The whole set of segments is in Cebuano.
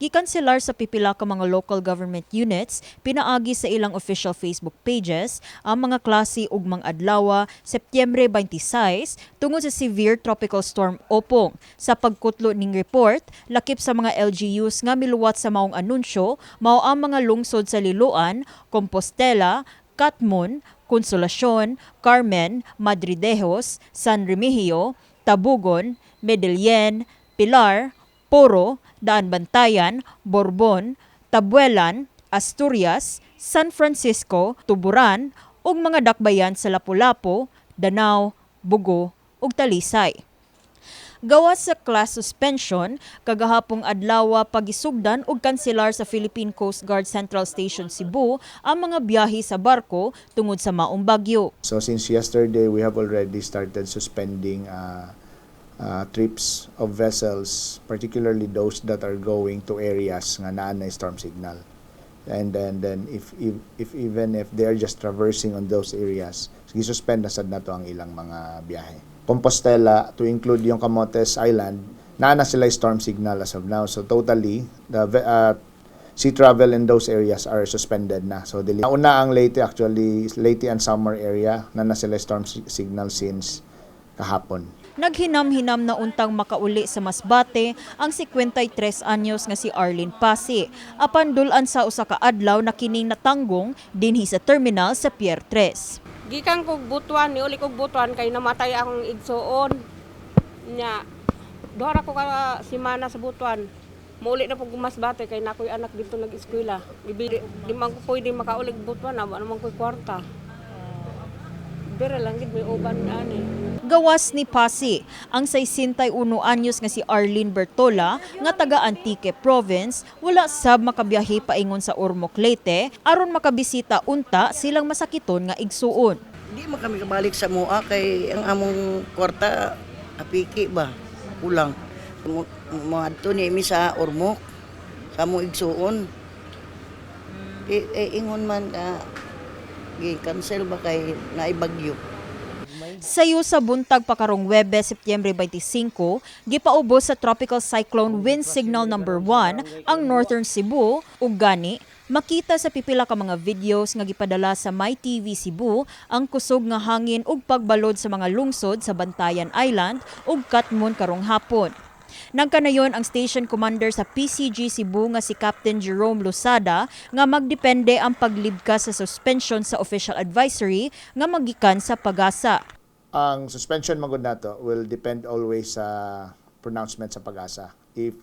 Gikanselar sa pipila ka mga local government units pinaagi sa ilang official Facebook pages ang mga klase ugmang adlaw, Setyembre 26, tungod sa severe tropical storm Opong. Sa pagkutlo ning report, lakip sa mga LGUs nga miluwat sa maong anunsyo mao ang mga lungsod sa Liloan, Compostela, Catmon, Consolacion, Carmen, Madridejos, San Remigio, Tabugon, Medellin, Pilar, Poro, Daanbantayan, Borbon, Tabuelan, Asturias, San Francisco, Tuburan, ug mga dakbayan sa Lapu-Lapu, Danao, Bogo ug Talisay. Gawas sa class suspension, kagahapong adlaw pagisugdan og kanselar sa Philippine Coast Guard Central Station Cebu ang mga biyahe sa barko tungod sa maong bagyo. So since yesterday, we have already started suspending trips of vessels, particularly those that are going to areas nga naa na storm signal. And then if even if they are just traversing on those areas, gi-suspend na sad nato ang ilang mga biyahe. Compostela, to include yung Camotes Island, naa na sila storm signal as of now. So totally, the sea travel in those areas are suspended na. So dili una ang Leyte actually, Leyte and Samar area naa na sila storm signal since kahapon. Naghinam-hinam na untang makauli sa Masbate ang 53 anyos nga si Arlene Pasi. Apan dul-an sa usa ka adlaw na kining natanggong dinhi sa terminal sa Pier 3. Gikan kog Butuan, niuli kog Butuan kay namatay akong igsuon. Nya, duha ra ko ka semana sa Butuan. Muuli na pud Masbate kay nakoy anak dito nag-eskwela. Di man ko pwede makauli og Butuan, wa naman ko'y kwarta. Dira lang gid may uban ani. Gawas ni Pasi, ang 61 anyos nga si Arlene Bertola nga taga Antique Province, wala sab makabiyahe paingon sa Ormoc, Leyte aron makabisita unta silang masakiton nga igsuon. Di man kami kabalik sa mua kay ang among kwarta apiki ba, kulang. Moadto ni mi sa Ormoc sa among igsuon. Eh, ingon man gi-cancel ba kay naay bagyo. Sayo sa buntag pa karong Webes, Setyembre 25, gipaubos sa Tropical Cyclone Wind Signal number 1 ang Northern Cebu ug gani makita sa pipila ka mga videos nga gipadala sa MyTV Cebu ang kusog nga hangin ug pagbalod sa mga lungsod sa Bantayan Island ug Catmon karong hapon. Nagkanayon ang station commander sa PCG Cebu nga si Captain Jerome Losada nga magdepende ang paglibkas sa suspension sa official advisory nga magikan sa PAGASA. Ang suspension magud nato will depend always sa pronouncement sa PAGASA. If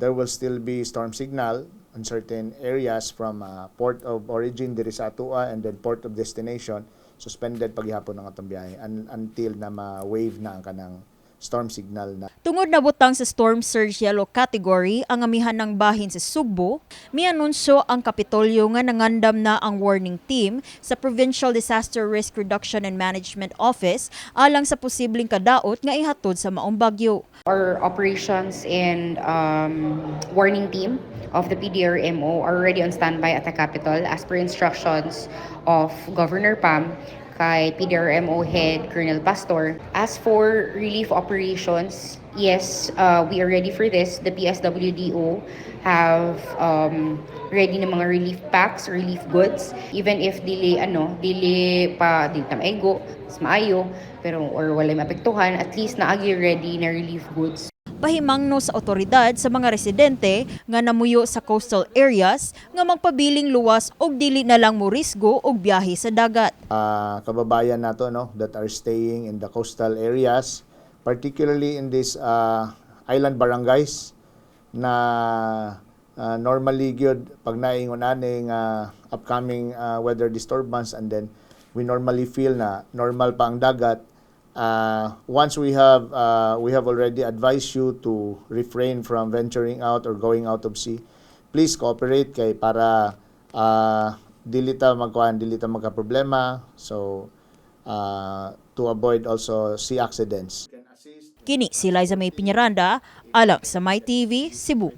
there will still be storm signal on certain areas from port of origin diri sa atoa and then port of destination, suspended paghihapon ang atong biyahe until na ma-waive na ang kanang storm signal na. Tungod nabutang sa storm surge yellow category ang amihan ng bahin sa Sugbo, mianunsyo ang Kapitolyo nga nangandam na ang warning team sa Provincial Disaster Risk Reduction and Management Office alang sa posibleng kadaot nga ihatod sa maong bagyo. Our operations and warning team of the PDRMO are already on standby at the Capitol as per instructions of Governor Pam kay PDRMO head Colonel Pastor. As for relief operations, yes, we are ready for this. The PSWDO have ready na mga relief packs, relief goods. Even if dili ano, dili pa dili ta maigo, mas maayo, pero or walay maapektuhan, at least naagi ready na relief goods. Pahimangno sa otoridad sa mga residente nga namuyo sa coastal areas nga magpabiling luwas og dili na lang morisgo og biyahe sa dagat. Kababayan nato, no, that are staying in the coastal areas, particularly in these island barangays na normally gyud pag naingon ani nga upcoming weather disturbance and then we normally feel na normal pa ang dagat. Once we have already advised you to refrain from venturing out or going out of sea, please cooperate kay para dili ta magkuan, dili ta magka-problema, so to avoid also sea accidents. Kini si Liza May Piñaranda, alang sa MyTV Cebu.